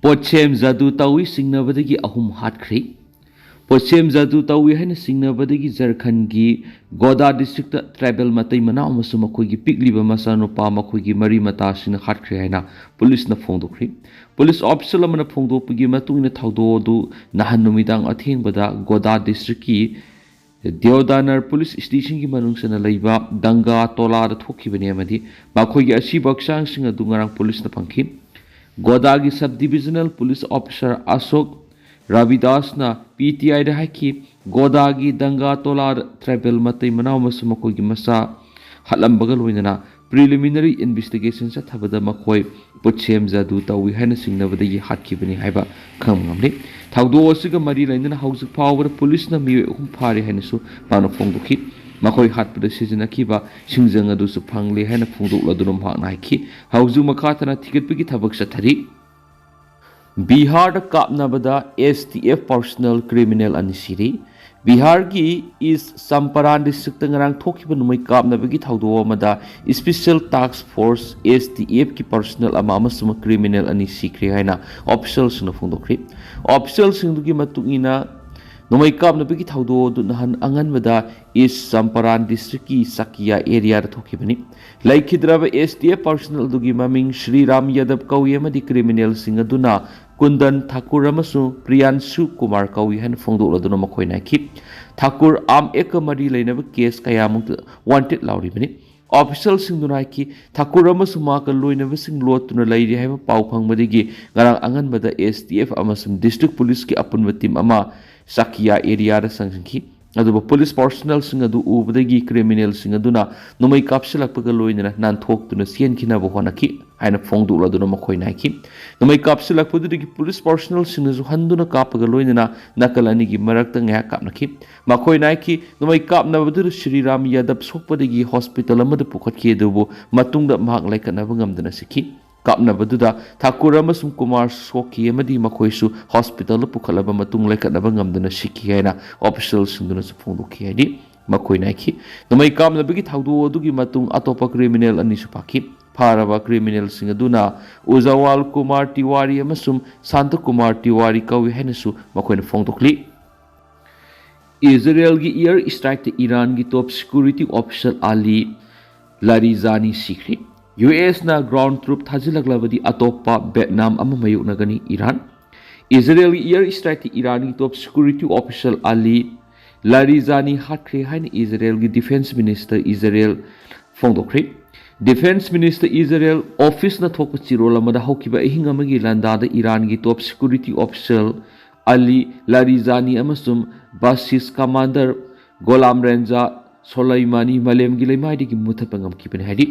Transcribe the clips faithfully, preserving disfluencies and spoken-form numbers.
ꯄꯣꯠꯁꯦꯝ ꯖꯥꯗꯨ ꯇꯧꯏ ꯆꯤꯡꯅꯕꯗꯒꯤ ꯑꯍꯨꯝ ꯍꯥꯠꯈ꯭ꯔꯦ꯫ ꯄꯣꯠꯁꯦꯝ ꯖꯥꯗꯨ ꯇꯧꯏ ꯍꯥꯏꯅ ꯆꯤꯡꯅꯕꯗꯒꯤ ꯖꯔꯈꯟꯒꯤ ꯒꯣꯗꯥ districtꯇ tribal ꯃꯇꯩ ꯃꯅꯥꯎ ꯑꯃꯁꯨꯡ ꯃꯈꯣꯏꯒꯤ ꯄꯤꯛꯂꯤꯕ ꯃꯆꯥꯅꯨꯄꯥ ꯃꯈꯣꯏꯒꯤ ꯃꯔꯤ ꯃꯇꯥꯁꯤꯡꯅ ꯍꯥꯠꯈ꯭ꯔꯦ ꯍꯥꯏꯅ ꯄꯨꯂꯤꯁꯅ ꯐꯣꯡꯗꯣꯛꯈ꯭ꯔꯦ꯫ ꯄꯨꯂꯤꯁ official ꯑꯃꯅ ꯐꯣꯡꯗꯣꯛꯄꯒꯤ ꯃꯇꯨꯡ ꯏꯟꯅ ꯊꯧꯗꯣꯛ ꯑꯗꯨ ꯅꯍꯥꯟ ꯅꯨꯃꯤꯗꯥꯡ ꯑꯊꯦꯡꯕꯗ ꯒꯣꯗꯥ districtꯀꯤ ꯗꯤꯌꯣꯗꯥꯅꯔ ꯄꯨꯂꯤꯁ ꯁ꯭ꯇꯦꯁꯟꯒꯤ ꯃꯅꯨꯡ ꯆꯟꯅ ꯂꯩꯕ ꯗꯪꯒꯥ ꯇꯣꯂꯥꯗ ꯊꯣꯛꯈꯤꯕꯅꯤ ꯑꯃꯗꯤ ꯃꯈꯣꯏꯒꯤ ꯑꯁꯤꯕ ꯍꯛꯆꯥꯡꯁꯤꯡ ꯑꯗꯨ ꯉꯔꯥꯡ ꯄꯨꯂꯤꯁꯅ ꯐꯪꯈꯤ꯫ ꯒꯣꯗꯥꯒꯤ sub divisional police officer ꯑꯁꯣꯛ ꯔꯥꯕꯤꯗꯥꯁꯅ PTIꯗ ꯍꯥꯏꯈꯤ, ꯒꯣꯗꯥꯒꯤ ꯗꯪꯒꯥ ꯇꯣꯂꯥꯗ tribal ꯃꯇꯩ ꯃꯅꯥꯎ ꯑꯃꯁꯨꯡ ꯃꯈꯣꯏꯒꯤ ꯃꯆꯥ ꯍꯥꯠꯂꯝꯕꯒ ꯂꯣꯏꯅꯅ preliminary investigation ꯆꯠꯊꯕꯗ ꯃꯈꯣꯏ ꯄꯣꯠꯁꯦꯝ ꯖꯥꯗꯨ ꯇꯧꯏ ꯍꯥꯏꯅ ꯆꯤꯡꯅꯕꯗꯒꯤ ꯍꯥꯠꯈꯤꯕꯅꯤ ꯍꯥꯏꯕ ꯈꯪꯕ ꯉꯝꯂꯤ꯫ ꯊꯧꯗꯣꯛ ꯑꯁꯤꯒ ꯃꯔꯤ ꯂꯩꯅꯅ ꯍꯧꯖꯤꯛ ꯐꯥꯎꯕꯗ ꯄꯨꯂꯤꯁꯅ ꯃꯤꯑꯣꯏ ꯑꯍꯨꯝ ꯐꯥꯔꯦ ꯍꯥꯏꯅꯁꯨ ꯃꯥꯅ ꯐꯣꯡꯗꯣꯛꯈꯤ꯫ ꯃꯈꯣꯏ ꯍꯥꯠꯄꯗ ꯁꯤꯖꯤꯟꯅꯈꯤꯕ ꯁꯤꯡꯖꯪ ꯑꯗꯨꯁꯨ ꯐꯪꯂꯦ ꯍꯥꯏꯅ ꯐꯣꯡꯗꯣꯛꯂꯗꯨꯅ ꯃꯍꯥꯛꯅ ꯍꯥꯏꯈꯤ, ꯍꯧꯖꯤꯛ ꯃꯈꯥ ꯇꯥꯅ ꯊꯤꯒꯠꯄꯒꯤ ꯊꯕꯛ ꯆꯠꯊꯔꯤ꯫ ꯕꯤꯍꯥꯔꯗ ꯀꯥꯞꯅꯕꯗ STF personnel criminal ꯑꯅꯤ ꯁꯤꯔꯤ꯫ ꯕꯤꯍꯥꯔꯒꯤ ꯏꯁ ꯆꯝꯄꯥꯔꯥꯟ districtꯇ ꯉꯔꯥꯡ ꯊꯣꯛꯈꯤꯕ ꯅꯣꯡꯃꯩ ꯀꯥꯞꯅꯕꯒꯤ ꯊꯧꯗꯣꯛ ꯑꯃꯗ special task force STFꯀꯤ personnel ꯑꯃ ꯑꯃꯁꯨꯡ criminal ꯑꯅꯤ ꯁꯤꯈ꯭ꯔꯦ ꯍꯥꯏꯅ officialꯁꯤꯡꯅ ꯐꯣꯡꯗꯣꯛꯈ꯭ꯔꯤ꯫ Officialꯁꯤꯡꯗꯨꯒꯤ ꯃꯇꯨꯡ ꯏꯟꯅ ꯅꯣꯡꯃꯩ ꯀꯥꯞꯅꯕꯒꯤ ꯊꯧꯗꯣꯛ ꯑꯗꯨ ꯅꯍꯥꯟ ꯑꯉꯟꯕꯗ ꯏꯁ ꯆꯝꯄꯥꯔꯥꯟ districtꯀꯤ ꯆꯥꯀꯤꯌꯥ areaꯗ ꯊꯣꯛꯈꯤꯕꯅꯤ꯫ ꯂꯩꯈꯤꯗ꯭ꯔꯕ STF personnel ꯑꯗꯨꯒꯤ ꯃꯃꯤꯡ ꯁ꯭ꯔꯤ ꯔꯥꯝ ꯌꯥꯗꯕ ꯀꯧꯏ ꯑꯃꯗꯤ criminalꯁꯤꯡ ꯑꯗꯨꯅ ꯀꯨꯟꯗꯟ ꯊꯥꯀꯨꯔ ꯑꯃꯁꯨꯡ ꯄ꯭ꯔꯤꯌꯥꯟꯁꯨ ꯀꯨꯃꯥꯔ ꯀꯧꯏ ꯍꯥꯏꯅ ꯐꯣꯡꯗꯣꯛꯂꯗꯨꯅ ꯃꯈꯣꯏꯅ ꯍꯥꯏꯈꯤ꯫ ꯊꯥꯀꯨꯔ arms actꯀ ꯃꯔꯤ ꯂꯩꯅꯕ case ꯀꯌꯥꯃꯨꯛꯇ wanted ꯂꯥꯎꯔꯤꯕꯅꯤ꯫ Officialꯁꯤꯡꯗꯨꯅ ꯍꯥꯏꯈꯤ, ꯊꯥꯀꯨꯔ ꯑꯃꯁꯨꯡ ꯃꯍꯥꯛꯀ ꯂꯣꯏꯅꯕꯁꯤꯡ ꯂꯣꯠꯇꯨꯅ ꯂꯩꯔꯤ ꯍꯥꯏꯕ ꯄꯥꯎ ꯐꯪꯕꯗꯒꯤ ꯉꯔꯥꯡ ꯑꯉꯟꯕꯗ STF ꯑꯃꯁꯨꯡ district policeꯀꯤ ꯑꯄꯨꯟꯕ team ꯑꯃ ꯆꯥꯀꯤꯌꯥ areaꯗ ꯆꯪꯁꯤꯟꯈꯤ꯫ ꯑꯗꯨꯕꯨ ꯄꯨꯂꯤꯁ personnelꯁꯤꯡ ꯑꯗꯨ ꯎꯕꯗꯒꯤ criminalꯁꯤꯡ ꯑꯗꯨꯅ ꯅꯣꯡꯃꯩ ꯀꯥꯞꯁꯤꯜꯂꯛꯄꯒ ꯂꯣꯏꯅꯅ ꯅꯥꯟꯊꯣꯛꯇꯨꯅ ꯆꯦꯟꯈꯤꯅꯕ ꯍꯣꯠꯅꯈꯤ ꯍꯥꯏꯅ ꯐꯣꯡꯗꯣꯛꯂꯗꯨꯅ ꯃꯈꯣꯏꯅ ꯍꯥꯏꯈꯤ꯫ ꯅꯣꯡꯃꯩ ꯀꯥꯞꯁꯤꯜꯂꯛꯄꯗꯨꯗꯒꯤ ꯄꯨꯂꯤꯁ personnelꯁꯤꯡꯅꯁꯨ ꯍꯟꯗꯨꯅ ꯀꯥꯞꯄꯒ ꯂꯣꯏꯅꯅ ꯅꯥꯀꯜ ꯑꯅꯤꯒꯤ ꯃꯔꯛꯇ ꯉꯥꯏꯍꯥꯛ ꯀꯥꯞꯅꯈꯤ꯫ ꯃꯈꯣꯏꯅ ꯍꯥꯏꯈꯤ, ꯅꯣꯡꯃꯩ ꯀꯥꯞꯅꯕꯗꯨꯗ ꯁ꯭ꯔꯤ ꯔꯥꯝ ꯌꯥꯗꯕ ꯁꯣꯛꯄꯗꯒꯤ hospital ꯑꯃꯗ ꯄꯨꯈꯠꯈꯤ, ꯑꯗꯨꯕꯨ ꯃꯇꯨꯡꯗ ꯃꯍꯥꯛ ꯂꯥꯏꯀꯠꯅꯕ ꯉꯝꯗꯅ ꯁꯤꯈꯤ꯫ ꯀꯥꯞꯅꯕꯗꯨꯗ ꯊꯥꯀꯨꯔ ꯑꯃꯁꯨꯡ ꯀꯨꯃꯥꯔ ꯁꯣꯛꯈꯤ ꯑꯃꯗꯤ ꯃꯈꯣꯏꯁꯨ hospitalꯗ ꯄꯨꯈꯠꯂꯕ ꯃꯇꯨꯡ ꯂꯥꯏꯀꯠꯅꯕ ꯉꯝꯗꯅ ꯁꯤꯈꯤ ꯍꯥꯏꯅ officialꯁꯤꯡꯗꯨꯅꯁꯨ ꯐꯣꯡꯗꯣꯛꯈꯤ ꯍꯥꯏꯗꯤ ꯃꯈꯣꯏꯅ ꯍꯥꯏꯈꯤ꯫ ꯅꯣꯡꯃꯩ ꯀꯥꯞꯅꯕꯒꯤ ꯊꯧꯗꯣꯛ ꯑꯗꯨꯒꯤ ꯃꯇꯨꯡ ꯑꯇꯣꯞꯄ criminal ꯑꯅꯤꯁꯨ ꯐꯥꯈꯤ꯫ ꯐꯥꯔꯕ ꯀ꯭ꯔꯤꯃꯤꯅꯦꯜꯁꯤꯡ ꯑꯗꯨꯅ ꯎꯖꯋꯥꯜ ꯀꯨꯃꯥꯔ ꯇꯤꯋꯥꯔꯤ ꯑꯃꯁꯨꯡ ꯁꯥꯟꯇ ꯀꯨꯃꯥꯔ ꯇꯤꯋꯥꯔꯤ ꯀꯧꯏ ꯍꯥꯏꯅꯁꯨ ꯃꯈꯣꯏꯅ ꯐꯣꯡꯗꯣꯛꯂꯤ꯫ ꯏꯖꯔꯦꯜꯒꯤ ꯏꯌꯔ ꯁ꯭ꯇ꯭ꯔꯥꯏꯛꯇ ꯏꯔꯥꯟꯒꯤ top security official Ali Larijani ꯁꯤꯈ꯭ꯔꯦ꯫ ꯌꯨ ꯑꯦꯁꯅ ꯒ꯭ꯔꯥꯎꯟ ꯇ꯭ꯔꯨꯞ ꯊꯥꯖꯤꯜꯂꯛꯂꯕꯗꯤ ꯑꯇꯣꯞꯄ ꯕꯦꯠꯅꯥꯝ ꯑꯃ ꯃꯥꯌꯣꯛꯅꯒꯅꯤ ꯏꯔꯥꯟ꯫ ꯏꯖꯔꯦꯜꯒꯤ ꯏꯌꯔ ꯁ꯭ꯇ꯭ꯔꯥꯏꯛꯇ ꯏꯔꯥꯟꯒꯤ top security official Ali Larijani ꯍꯥꯠꯈ꯭ꯔꯦ ꯍꯥꯏꯅ ꯏꯖꯔꯦꯜꯒꯤ ꯗꯤꯐꯦꯟꯁ ꯃꯤꯅꯤꯁꯇꯔ ꯏꯖꯔꯦꯜ ꯐꯣꯡꯗꯣꯛꯈ꯭ꯔꯦ꯫ ꯗꯤꯐꯦꯟꯁ ꯃꯤꯅꯤꯁꯇꯔ ꯏꯖꯔꯦꯜ ꯑꯣꯐꯤꯁꯅ ꯊꯣꯛꯄ ꯆꯤꯔꯣꯜ ꯑꯃꯗ ꯍꯧꯈꯤꯕ ꯑꯍꯤꯡ ꯑꯃꯒꯤ ꯂꯥꯟꯗꯥꯗ ꯏꯔꯥꯟꯒꯤ ꯇꯣꯞ ꯁꯦꯀ꯭ꯌꯨꯔꯤꯇꯤ ꯑꯣꯐꯤꯁꯤꯌꯦꯜ ꯑꯂꯤ ꯂꯥꯔꯤꯖꯥꯅꯤ ꯑꯃꯁꯨꯡ ꯕꯥꯁꯤꯁ ꯀꯃꯥꯟꯗꯔ ꯒꯣꯂꯥꯝ ꯔꯦꯟꯖꯥ ꯁꯣꯂꯩꯃꯥꯅꯤ ꯃꯥꯂꯦꯝꯒꯤ ꯂꯩꯃꯥꯏꯗꯒꯤ ꯃꯨꯊꯠꯄ ꯉꯝꯈꯤꯕꯅꯤ ꯍꯥꯏꯔꯤ꯫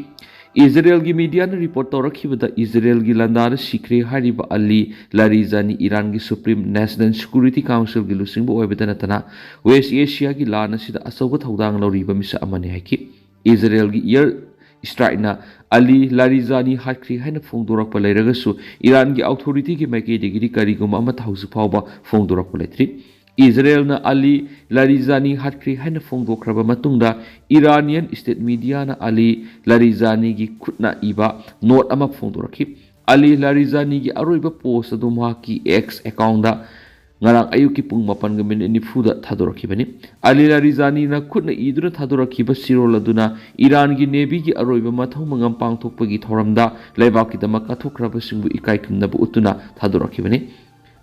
ꯏꯖꯔꯦꯜꯒꯤ ꯃꯤꯗꯤꯌꯥꯅ ꯔꯤꯄꯣꯔꯠ ꯇꯧꯔꯛꯈꯤꯕꯗ ꯏꯖꯔꯦꯜꯒꯤ ꯂꯥꯟꯗꯥꯗ ꯁꯤꯈ꯭ꯔꯦ ꯍꯥꯏꯔꯤꯕ ꯑꯂꯤ ꯂꯥꯔꯤꯖꯥꯅꯤ ꯏꯔꯥꯟꯒꯤ ꯁꯨꯄ꯭ꯔꯤꯝ ꯅꯦꯁꯅꯦꯜ ꯁꯦꯀ꯭ꯌꯨꯔꯤꯇꯤ ꯀꯥꯎꯟꯁꯤꯜꯒꯤ ꯂꯨꯆꯤꯡꯕ ꯑꯣꯏꯕꯇ ꯅꯠꯇꯅ ꯋꯦꯁ ꯑꯦꯁꯤꯌꯥꯒꯤ ꯂꯥꯟ ꯑꯁꯤꯗ ꯑꯆꯧꯕ ꯊꯧꯗꯥꯡ ꯂꯧꯔꯤꯕ ꯃꯤꯁꯛ ꯑꯃꯅꯤ ꯍꯥꯏꯈꯤ꯫ ꯏꯖꯔꯦꯜꯒꯤ ꯏꯌꯔ ꯁ꯭ꯇ꯭ꯔꯥꯏꯛꯅ ꯑꯂꯤ ꯂꯥꯔꯤꯖꯥꯅꯤ ꯍꯥꯠꯈ꯭ꯔꯦ ꯍꯥꯏꯅ ꯐꯣꯡꯗꯣꯔꯛꯄ ꯂꯩꯔꯒꯁꯨ ꯏꯔꯥꯟꯒꯤ ꯑꯣꯊꯣꯔꯤꯇꯤꯒꯤ ꯃꯥꯏꯀꯩꯗꯒꯤꯗꯤ ꯀꯔꯤꯒꯨꯝꯕ ꯑꯃꯠꯇ ꯍꯧꯖꯤꯛ ꯐꯥꯎꯕ ꯐꯣꯡꯗꯣꯔꯛꯄ ꯂꯩꯇ꯭ꯔꯤ꯫ ꯏꯖꯔꯦꯜꯅ ꯑꯂꯤ ꯂꯥꯔꯤꯖꯥꯅꯤ ꯍꯥꯠꯈ꯭ꯔꯦ ꯍꯥꯏꯅ ꯐꯣꯡꯗꯣꯛꯈ꯭ꯔꯕ ꯃꯇꯨꯡꯗ ꯏꯔꯥꯅꯤꯌꯟ ꯁ꯭ꯇꯦꯠ ꯃꯤꯗꯤꯌꯥꯅ ꯑꯂꯤ ꯂꯥꯔꯤꯖꯥꯅꯤꯒꯤ ꯈꯨꯠꯅ ꯏꯕ ꯅꯣꯠ ꯑꯃ ꯐꯣꯡꯗꯣꯔꯛꯈꯤ꯫ ꯑꯂꯤ ꯂꯥꯔꯤꯖꯥꯅꯤꯒꯤ ꯑꯔꯣꯏꯕ ꯄꯣꯁ ꯑꯗꯨ ꯃꯍꯥꯛꯀꯤ ꯑꯦꯛꯁ ꯑꯦꯀꯥꯎꯟꯗ ꯉꯔꯥꯡ ꯑꯌꯨꯛꯀꯤ ꯄꯨꯡ ꯃꯥꯄꯟꯒ ꯃꯤꯅꯤꯠ ꯅꯤꯐꯨꯗ ꯊꯥꯗꯣꯔꯛꯈꯤꯕꯅꯤ꯫ ꯑꯂꯤ ꯂꯥꯔꯤꯖꯥꯅꯤꯅ ꯈꯨꯠꯅ ꯏꯗꯨꯅ ꯊꯥꯗꯣꯔꯛꯈꯤꯕ ꯆꯤꯔꯣꯜ ꯑꯗꯨꯅ ꯏꯔꯥꯟꯒꯤ ꯅꯦꯚꯤꯒꯤ ꯑꯔꯣꯏꯕ ꯃꯊꯧ ꯃꯉꯝ ꯄꯥꯡꯊꯣꯛꯄꯒꯤ ꯊꯧꯔꯝꯗ ꯂꯩꯕꯥꯛꯀꯤꯗꯃꯛ ꯀꯠꯊꯣꯛꯈ꯭ꯔꯕꯁꯤꯡꯕꯨ ꯏꯀꯥꯏ ꯈꯨꯝꯅꯕ ꯎꯠꯇꯨꯅ ꯊꯥꯗꯣꯔꯛꯈꯤꯕꯅꯤ꯫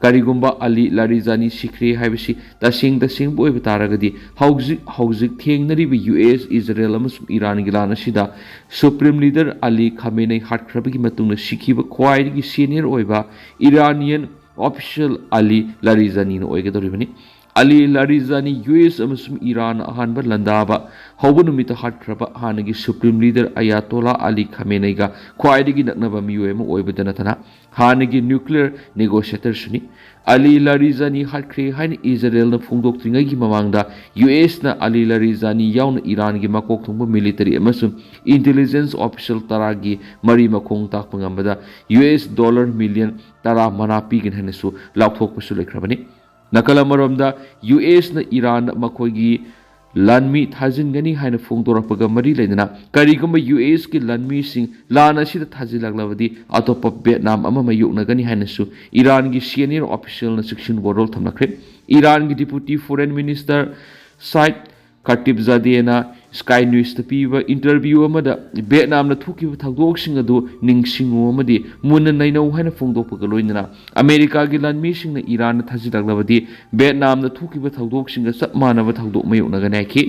ꯀꯔꯤꯒꯨꯝꯕ ꯑꯂꯤ ꯂꯥꯔꯤꯖꯥꯅꯤ ꯁꯤꯈ꯭ꯔꯦ ꯍꯥꯏꯕꯁꯤ ꯇꯁꯦꯡ ꯇꯁꯦꯡꯕ ꯑꯣꯏꯕ ꯇꯥꯔꯒꯗꯤ ꯍꯧꯖꯤꯛ ꯍꯧꯖꯤꯛ ꯊꯦꯡꯅꯔꯤꯕ ꯌꯨ ꯑꯦꯁ, ꯏꯖꯔꯦꯜ ꯑꯃꯁꯨꯡ ꯏꯔꯥꯟꯒꯤ ꯂꯥꯟ ꯑꯁꯤꯗ ꯁꯨꯄ꯭ꯔꯤꯝ ꯂꯤꯗꯔ ꯑꯂꯤ ꯈꯥꯃꯦꯅꯩ ꯍꯥꯠꯈ꯭ꯔꯕꯒꯤ ꯃꯇꯨꯡꯗ ꯁꯤꯈꯤꯕ ꯈ꯭ꯋꯥꯏꯗꯒꯤ ꯁꯦꯅꯤꯌꯔ ꯑꯣꯏꯕ ꯏꯔꯥꯅꯤꯌꯟ ꯑꯣꯐꯤꯁꯤꯌꯦꯜ ꯑꯂꯤ ꯂꯥꯔꯤꯖꯥꯅꯤꯅ ꯑꯣꯏꯒꯗꯧꯔꯤꯕꯅꯤ꯫ ꯑꯂꯤ ꯂꯥꯔꯤꯖꯥꯅꯤ ꯌꯨ ꯑꯦꯁ ꯑꯃꯁꯨꯡ ꯏꯔꯥꯟ ꯑꯍꯥꯟꯕ ꯂꯥꯟꯗꯥꯕ ꯍꯧꯕ ꯅꯨꯃꯤꯠꯇ ꯍꯥꯠꯈ꯭ꯔꯕ ꯍꯥꯟꯅꯒꯤ ꯁꯨꯄ꯭ꯔꯤꯝ ꯂꯤꯗꯔ ꯑꯌꯥꯇꯣꯂꯥ ꯑꯂꯤ ꯈꯥꯃꯦꯅꯩꯒ ꯈ꯭ꯋꯥꯏꯗꯒꯤ ꯅꯛꯅꯕ ꯃꯤꯑꯣꯏ ꯑꯃ ꯑꯣꯏꯕꯗ ꯅꯠꯇꯅ ꯍꯥꯟꯅꯒꯤ ꯅ꯭ꯌꯨꯀ꯭ꯂꯤꯌꯔ ꯅꯦꯒꯣꯁꯤꯌꯦꯇꯔꯁꯨꯅꯤ꯫ ꯑꯂꯤ ꯂꯥꯔꯤꯖꯥꯅꯤ ꯍꯥꯠꯈ꯭ꯔꯦ ꯍꯥꯏꯅ ꯏꯖꯔꯦꯜꯅ ꯐꯣꯡꯗꯣꯛꯇ꯭ꯔꯤꯉꯩꯒꯤ ꯃꯃꯥꯡꯗ ꯌꯨ ꯑꯦꯁꯅ ꯑꯂꯤ ꯂꯥꯔꯤꯖꯥꯅꯤ ꯌꯥꯎꯅ ꯏꯔꯥꯟꯒꯤ ꯃꯀꯣꯛ ꯊꯣꯡꯕ ꯃꯤꯂꯤꯇꯔꯤ ꯑꯃꯁꯨꯡ ꯏꯟꯇꯦꯂꯤꯖꯦꯟꯁ ꯑꯣꯐꯤꯁꯤꯌꯦꯜ ꯇꯔꯥꯒꯤ ꯃꯔꯤ ꯃꯈꯣꯡ ꯇꯥꯛꯄ ꯉꯝꯕꯗ ꯌꯨ ꯑꯦꯁ ꯗꯣꯂꯔ ꯃꯤꯂꯤꯌꯟ ꯇꯔꯥ ꯃꯅꯥ ꯄꯤꯒꯅꯤ ꯍꯥꯏꯅꯁꯨ ꯂꯥꯎꯊꯣꯛꯄꯁꯨ ꯂꯩꯈ꯭ꯔꯕꯅꯤ꯫ ꯅꯥꯀꯜ ꯑꯃꯔꯣꯝꯗ ꯌꯨ ꯑꯦꯁꯅ ꯏꯔꯥꯟꯗ ꯃꯈꯣꯏꯒꯤ ꯂꯥꯟꯃꯤ ꯊꯥꯖꯤꯟꯒꯅꯤ ꯍꯥꯏꯅ ꯐꯣꯡꯗꯣꯔꯛꯄꯒ ꯃꯔꯤ ꯂꯩꯅꯅ ꯀꯔꯤꯒꯨꯝꯕ ꯌꯨ ꯑꯦꯁꯀꯤ ꯂꯥꯟꯃꯤꯁꯤꯡ ꯂꯥꯟ ꯑꯁꯤꯗ ꯊꯥꯖꯤꯜꯂꯛꯂꯕꯗꯤ ꯑꯇꯣꯞꯄ ꯚꯦꯠꯅꯥꯝ ꯑꯃ ꯃꯥꯌꯣꯛꯅꯒꯅꯤ ꯍꯥꯏꯅꯁꯨ ꯏꯔꯥꯟꯒꯤ ꯁꯤꯅꯤꯌꯔ ꯑꯣꯐꯤꯁꯤꯌꯦꯜꯅ ꯆꯦꯛꯁꯤꯟ ꯋꯥꯔꯣꯜ ꯊꯝꯂꯛꯈ꯭ꯔꯦ꯫ ꯏꯔꯥꯟꯒꯤ ꯗꯤꯄꯨꯇꯤ ꯐꯣꯔꯦꯟ ꯃꯤꯅꯤꯁꯇꯔ ꯁꯥꯏꯗ ꯈꯥꯇꯤꯕꯖꯥꯗꯦꯅ ꯁ꯭ꯀꯥꯏ ꯅ꯭ꯌꯨꯁꯇ ꯄꯤꯕ ꯏꯟꯇꯔꯚ꯭ꯌꯨ ꯑꯃꯗ ꯚꯦꯠꯅꯥꯝꯅ ꯊꯣꯛꯈꯤꯕ ꯊꯧꯗꯣꯛꯁꯤꯡ ꯑꯗꯨ ꯅꯤꯡꯁꯤꯡꯉꯨ ꯑꯃꯗꯤ ꯃꯨꯟꯅ ꯅꯩꯅꯧ ꯍꯥꯏꯅ ꯐꯣꯡꯗꯣꯛꯄꯒ ꯂꯣꯏꯅꯅ ꯑꯃꯦꯔꯤꯀꯥꯒꯤ ꯂꯥꯟꯃꯤꯁꯤꯡꯅ ꯏꯔꯥꯟꯗ ꯊꯥꯖꯤꯜꯂꯛꯂꯕꯗꯤ ꯚꯦꯠꯅꯥꯝꯗ ꯊꯣꯛꯈꯤꯕ ꯊꯧꯗꯣꯛꯁꯤꯡꯒ ꯆꯞ ꯃꯥꯟꯅꯕ ꯊꯧꯗꯣꯛ ꯃꯥꯌꯣꯛꯅꯒꯅꯤ ꯍꯥꯏꯈꯤ꯫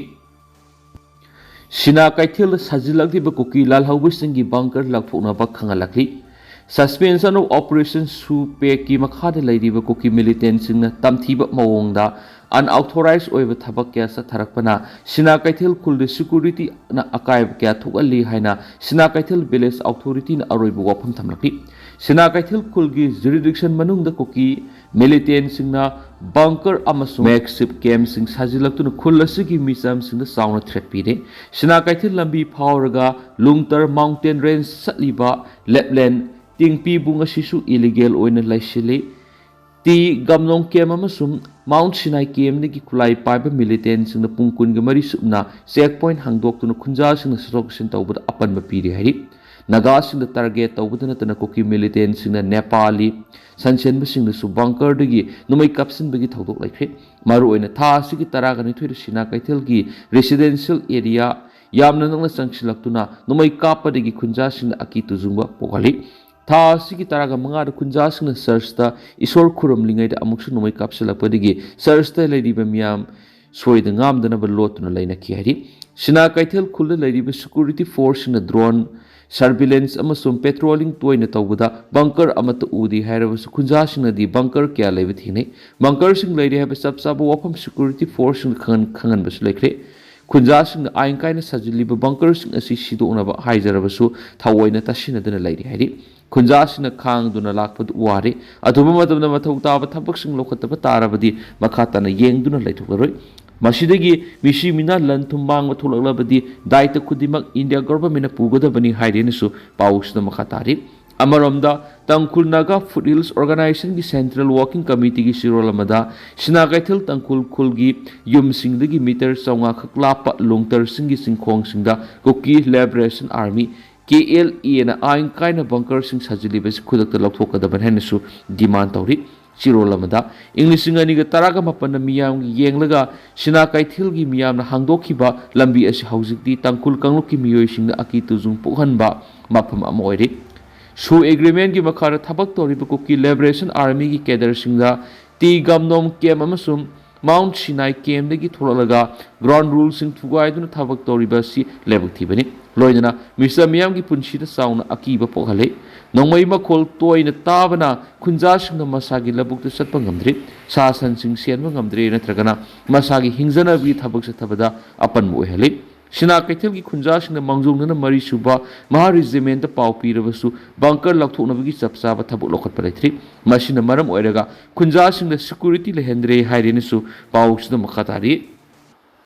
ꯁꯤꯅꯥ ꯀꯩꯊꯦꯜꯗ ꯁꯥꯖꯤꯜꯂꯛꯂꯤꯕ ꯀꯨꯀꯤ ꯂꯥꯜꯍꯧꯕꯁꯤꯡꯒꯤ ꯕꯪꯀꯔ ꯂꯥꯎꯊꯣꯛꯅꯕ ꯈꯪꯍꯜꯂꯛꯂꯤ꯫ Suspension of Operation ꯁꯨꯄꯦꯛꯀꯤ ꯃꯈꯥꯗ ꯂꯩꯔꯤꯕ ꯀꯨꯀꯤ ꯃꯤꯂꯤꯇꯦꯟꯁꯤꯡꯅ ꯇꯝꯊꯤꯕ ꯃꯑꯣꯡꯗ unauthorized ꯑꯣꯏꯕ ꯊꯕꯛ ꯀꯌꯥ ꯆꯠꯊꯔꯛꯄꯅ ꯁꯤꯅꯥ ꯀꯩꯊꯦꯜ ꯈꯨꯜꯗ ꯁꯦꯀ꯭ꯌꯨꯔꯤꯇꯤꯅ ꯑꯀꯥꯏꯕ ꯀꯌꯥ ꯊꯣꯛꯍꯜꯂꯤ ꯍꯥꯏꯅ ꯁꯤꯅꯥ ꯀꯩꯊꯦꯜ ꯚꯤꯂꯦꯖ ꯑꯣꯊꯣꯔꯤꯇꯤꯅ ꯑꯔꯣꯏꯕ ꯋꯥꯐꯝ ꯊꯝꯂꯛꯂꯤ꯫ ꯁꯤꯅꯥ ꯀꯩꯊꯦꯜ ꯈꯨꯜꯒꯤ ꯖꯨꯔꯤꯗꯤꯛꯁꯟ ꯃꯅꯨꯡꯗ ꯀꯨꯀꯤ ꯃꯤꯂꯤꯇꯦꯟꯁꯤꯡꯅ ꯕꯪꯀꯔ ꯑꯃꯁꯨꯡ ꯃꯦꯛꯁꯤꯞ ꯀꯦꯝꯁꯤꯡ ꯁꯥꯖꯤꯜꯂꯛꯇꯨꯅ ꯈꯨꯜ ꯑꯁꯤꯒꯤ ꯃꯤꯆꯝꯁꯤꯡꯗ ꯆꯥꯎꯅ ꯊ꯭ꯔꯦꯠ ꯄꯤꯔꯦ꯫ ꯁꯤꯅꯥ ꯀꯩꯊꯦꯜ ꯂꯝꯕꯤ ꯐꯥꯎꯔꯒ ꯂꯨꯡꯇꯔ ꯃꯥꯎꯟꯇꯦꯟ ꯔꯦꯟꯖ ꯆꯠꯂꯤꯕ ꯂꯦꯞꯂꯦꯟ ꯇꯤꯡꯄꯤꯕꯨꯡ ꯑꯁꯤꯁꯨ ꯏꯂꯤꯒꯦꯜ ꯑꯣꯏꯅ ꯂꯩꯁꯤꯜꯂꯤ꯫ ꯇꯤ ꯒꯝꯂꯣꯡ ꯀꯦꯝ ꯑꯃꯁꯨꯡ ꯃꯥꯎꯟꯠ ꯁꯤꯅꯥꯏ ꯀꯦꯝꯗꯒꯤ ꯈꯨꯠꯂꯥꯏ ꯄꯥꯏꯕ ꯃꯤꯂꯤꯇꯦꯟꯁꯤꯡꯅ ꯄꯨꯡ ꯀꯨꯟꯒ ꯃꯔꯤ ꯁꯨꯞꯅ ꯆꯦꯛ ꯄꯣꯏꯟꯠ ꯍꯥꯡꯗꯣꯛꯇꯨꯅ ꯈꯨꯟꯖꯥꯁꯤꯡꯅ ꯆꯠꯊꯣꯛ ꯆꯠꯁꯤꯟ ꯇꯧꯕꯗ ꯑꯄꯟꯕ ꯄꯤꯔꯤ ꯍꯥꯏꯔꯤ꯫ ꯅꯥꯒꯥꯁꯤꯡꯗ ꯇꯥꯔꯒꯦꯠ ꯇꯧꯕꯗ ꯅꯠꯇꯅ ꯀꯨꯀꯤ ꯃꯤꯂꯤꯇꯦꯟꯁꯤꯡꯅ ꯅꯦꯄꯥꯂꯤ ꯁꯟꯁꯦꯟꯕꯁꯤꯡꯗꯁꯨ ꯕꯪꯀꯔꯗꯒꯤ ꯅꯣꯡꯃꯩ ꯀꯥꯞꯁꯤꯟꯕꯒꯤ ꯊꯧꯗꯣꯛ ꯂꯩꯈ꯭ꯔꯦ꯫ ꯃꯔꯨꯑꯣꯏꯅ ꯊꯥ ꯑꯁꯤꯒꯤ ꯇꯔꯥꯒ ꯅꯤꯊꯣꯏꯗ ꯁꯤꯅꯥ ꯀꯩꯊꯦꯜꯒꯤ ꯔꯦꯁꯤꯗꯦꯟꯁꯤꯌꯦꯜ ꯑꯦꯔꯤꯌꯥ ꯌꯥꯝꯅ ꯅꯛꯅ ꯆꯪꯁꯤꯜꯂꯛꯇꯨꯅ ꯅꯣꯡꯃꯩ ꯀꯥꯞꯄꯗꯒꯤ ꯈꯨꯟꯖꯥꯁꯤꯡꯗ ꯑꯀꯤ ꯇꯨꯖꯨꯡꯕ ꯄꯣꯛꯍꯜꯂꯤ꯫ ꯊꯥ ꯑꯁꯤꯒꯤ ꯇꯔꯥꯒ ꯃꯉꯥꯗ ꯈꯨꯟꯖꯥꯁꯤꯡꯅ ꯆꯔꯆꯇ ꯏꯁꯣꯔ ꯈꯨꯔꯨꯝꯂꯤꯉꯩꯗ ꯑꯃꯨꯛꯁꯨ ꯅꯣꯡꯃꯩ ꯀꯥꯞꯁꯤꯜꯂꯛꯄꯗꯒꯤ ꯆꯔꯆꯇ ꯂꯩꯔꯤꯕ ꯃꯤꯌꯥꯝ ꯁꯣꯏꯗ ꯉꯥꯝꯗꯅꯕ ꯂꯣꯠꯇꯨꯅ ꯂꯩꯅꯈꯤ ꯍꯥꯏꯔꯤ꯫ ꯁꯤꯅꯥ ꯀꯩꯊꯦꯜ ꯈꯨꯜꯗ ꯂꯩꯔꯤꯕ ꯁꯦꯀ꯭ꯌꯨꯔꯤꯇꯤ ꯐꯣꯔꯁꯁꯤꯡꯅ ꯗ꯭ꯔꯣꯟ ꯁꯔꯚꯤꯂꯦꯟꯁ ꯑꯃꯁꯨꯡ ꯄꯦꯇ꯭ꯔꯣꯂꯤꯡ ꯇꯣꯏꯅ ꯇꯧꯕꯗ ꯕꯪꯀꯔ ꯑꯃꯠꯇ ꯎꯗꯦ ꯍꯥꯏꯔꯕꯁꯨ ꯈꯨꯟꯖꯥꯁꯤꯡꯅꯗꯤ ꯕꯪꯀꯔ ꯀꯌꯥ ꯂꯩꯕ ꯊꯦꯡꯅꯩ꯫ ꯕꯪꯀꯔꯁꯤꯡ ꯂꯩꯔꯦ ꯍꯥꯏꯕ ꯆꯞ ꯆꯥꯕ ꯋꯥꯐꯝ ꯁꯦꯀ꯭ꯌꯨꯔꯤꯇꯤ ꯐꯣꯔꯁꯁꯤꯡꯅ ꯈꯪꯍꯟ-, ꯈꯪꯍꯟꯕꯁꯨ ꯂꯩꯈ꯭ꯔꯦ꯫ ꯈꯨꯟꯖꯥꯁꯤꯡꯅ ꯑꯥꯏꯟ ꯀꯥꯏꯅ ꯁꯥꯖꯤꯜꯂꯤꯕ ꯕꯪꯀꯔꯁꯤꯡ ꯑꯁꯤ ꯁꯤꯗꯣꯛꯅꯕ ꯍꯥꯏꯖꯔꯕꯁꯨ ꯊꯑꯣꯏꯅ ꯇꯥꯁꯤꯟꯅꯗꯨꯅ ꯂꯩꯔꯤ ꯍꯥꯏꯔꯤ꯫ ꯈꯨꯟꯖꯥꯁꯤꯡꯅ ꯈꯥꯡꯗꯨꯅ ꯂꯥꯛꯄꯗꯨ ꯋꯥꯔꯦ꯫ ꯑꯊꯨꯕ ꯃꯇꯝꯗ ꯃꯊꯧ ꯇꯥꯕ ꯊꯕꯛꯁꯤꯡ ꯂꯧꯈꯠꯇꯕ ꯇꯥꯔꯕꯗꯤ ꯃꯈꯥ ꯇꯥꯅ ꯌꯦꯡꯗꯨꯅ ꯂꯩꯊꯣꯛꯂꯔꯣꯏ꯫ ꯃꯁꯤꯗꯒꯤ ꯃꯤꯁꯤ ꯃꯤꯅꯥ ꯂꯟ ꯊꯨꯝ ꯃꯥꯡꯕ ꯊꯣꯛꯂꯛꯂꯕꯗꯤ ꯗꯥꯏꯇ ꯈꯨꯗꯤꯡꯃꯛ ꯏꯟꯗꯤꯌꯥ ꯒꯣꯚꯔꯟꯃꯦꯟꯠꯅ ꯄꯨꯒꯗꯕꯅꯤ ꯍꯥꯏꯔꯦꯅꯁꯨ ꯄꯥꯎꯁꯤꯗ ꯃꯈꯥ ꯇꯥꯔꯤ꯫ ꯑꯃꯔꯣꯝꯗ, ꯇꯥꯡꯈꯨꯜ ꯅꯥꯒꯥ ꯐꯨꯠ ꯍꯤꯜꯁ ꯑꯣꯔꯒꯅꯥꯏꯖꯦꯁꯟꯒꯤ ꯁꯦꯟꯇ꯭ꯔꯦꯜ ꯋꯥꯔꯀꯤꯡ ꯀꯃꯤꯇꯤꯒꯤ ꯆꯦꯔꯣꯜ ꯑꯃꯗ ꯁꯤꯅꯥ ꯀꯩꯊꯦꯜ ꯇꯥꯡꯈꯨꯜ ꯈꯨꯜꯒꯤ ꯌꯨꯝꯁꯤꯡꯗꯒꯤ ꯃꯤꯇꯔ ꯆꯥꯝꯃꯉꯥ ꯈꯛ ꯂꯥꯞꯄ ꯂꯣꯡꯇꯔꯁꯤꯡꯒꯤ ꯆꯤꯡꯈꯣꯡꯁꯤꯡꯗ ꯀꯨꯀꯤ ꯂꯤꯕꯔꯦꯁꯟ ꯑꯥꯔꯃꯤ, ꯀꯦ ꯑꯦꯜ ꯑꯦꯅ ꯑꯥꯏꯟ ꯀꯥꯏꯅ ꯕꯪꯀꯔꯁꯤꯡ ꯁꯥꯖꯤꯜꯂꯤꯕꯁꯤ ꯈꯨꯗꯛꯇ ꯂꯧꯊꯣꯛꯀꯗꯕꯅꯤ ꯍꯥꯏꯅꯁꯨ ꯗꯤꯃꯥꯟ ꯇꯧꯔꯤ꯫ ꯆꯦꯔꯣꯜ ꯑꯃꯗ, ꯏꯪ ꯂꯤꯁꯤꯡ ꯑꯅꯤꯒ ꯇꯔꯥꯒ ꯃꯥꯄꯟꯗ ꯃꯤꯌꯥꯝꯒꯤ ꯌꯦꯡꯂꯒ ꯁꯤꯅꯥ ꯀꯩꯊꯦꯜꯒꯤ ꯃꯤꯌꯥꯝꯅ ꯍꯥꯡꯗꯣꯛꯈꯤꯕ ꯂꯝꯕꯤ ꯑꯁꯤ ꯍꯧꯖꯤꯛꯇꯤ ꯇꯥꯡꯈꯨꯜ ꯀꯥꯡꯂꯨꯞꯀꯤ ꯃꯤꯑꯣꯏꯁꯤꯡꯗ ꯑꯀꯤ ꯇꯨꯖꯨꯡ ꯄꯣꯛꯍꯟꯕ ꯃꯐꯝ ꯑꯃ ꯑꯣꯏꯔꯤ꯫ ꯁꯣ ꯑꯦꯒ꯭ꯔꯤꯃꯦꯟꯒꯤ ꯃꯈꯥꯗ ꯊꯕꯛ ꯇꯧꯔꯤꯕ ꯀꯨꯀꯤ ꯂꯤꯕꯔꯦꯁꯟ ꯑꯥꯔꯃꯤꯒꯤ ꯀꯦꯗꯔꯁꯤꯡꯗ ꯇꯤ ꯒꯝꯅꯣꯝ ꯀꯦꯝ ꯑꯃꯁꯨꯡ ꯃꯥꯎꯟꯠ ꯁꯤꯅꯥꯏ ꯀꯦꯝꯗꯒꯤ ꯊꯣꯛꯂꯛꯂꯒ ꯒ꯭ꯔꯥꯎꯟ ꯔꯨꯜꯁꯤꯡ ꯊꯨꯒꯥꯏꯗꯨꯅ ꯊꯕꯛ ꯇꯧꯔꯤꯕ ꯑꯁꯤ ꯂꯥꯏꯕꯛ ꯊꯤꯕꯅꯤ꯫ ꯂꯣꯏꯅꯅ ꯃꯤꯆꯝ ꯃꯤꯌꯥꯝꯒꯤ ꯄꯨꯟꯁꯤꯗ ꯆꯥꯎꯅ ꯑꯀꯤꯕ ꯄꯣꯛꯍꯜꯂꯤ꯫ ꯅꯣꯡꯃꯩ ꯃꯈꯣꯜ ꯇꯣꯏꯅ ꯇꯥꯕꯅ ꯈꯨꯟꯖꯥꯁꯤꯡꯅ ꯃꯁꯥꯒꯤ ꯂꯧꯕꯨꯛꯇ ꯆꯠꯄ ꯉꯝꯗ꯭ꯔꯤ꯫ ꯁꯥ ꯁꯟꯁꯤꯡ ꯁꯦꯟꯕ ꯉꯝꯗ꯭ꯔꯦ ꯅꯠꯇ꯭ꯔꯒꯅ ꯃꯁꯥꯒꯤ ꯍꯤꯡꯖꯅꯕꯒꯤ ꯊꯕꯛ ꯆꯠꯊꯕꯗ ꯑꯄꯟꯕ ꯑꯣꯏꯍꯜꯂꯤ꯫ ꯁꯤꯅꯥ ꯀꯩꯊꯦꯜꯒꯤ ꯈꯨꯟꯖꯥꯁꯤꯡꯅ ꯃꯥꯡꯖꯧꯅꯅ ꯃꯔꯤ ꯁꯨꯕ ꯃꯍꯥ ꯔꯦꯖꯤꯃꯦꯟꯇ ꯄꯥꯎ ꯄꯤꯔꯕꯁꯨ ꯕꯪꯀꯔ ꯂꯧꯊꯣꯛꯅꯕꯒꯤ ꯆꯞ ꯆꯥꯕ ꯊꯕꯛ ꯂꯧꯈꯠꯄ ꯂꯩꯇ꯭ꯔꯤ꯫ ꯃꯁꯤꯅ ꯃꯔꯝ ꯑꯣꯏꯔꯒ ꯈꯨꯟꯖꯥꯁꯤꯡꯗ ꯁꯦꯀ꯭ꯌꯨꯔꯤꯇꯤ ꯂꯩꯍꯟꯗ꯭ꯔꯦ ꯍꯥꯏꯔꯦꯅꯁꯨ ꯄꯥꯎꯁꯤꯗ ꯃꯈꯥ ꯇꯥꯔꯤ꯫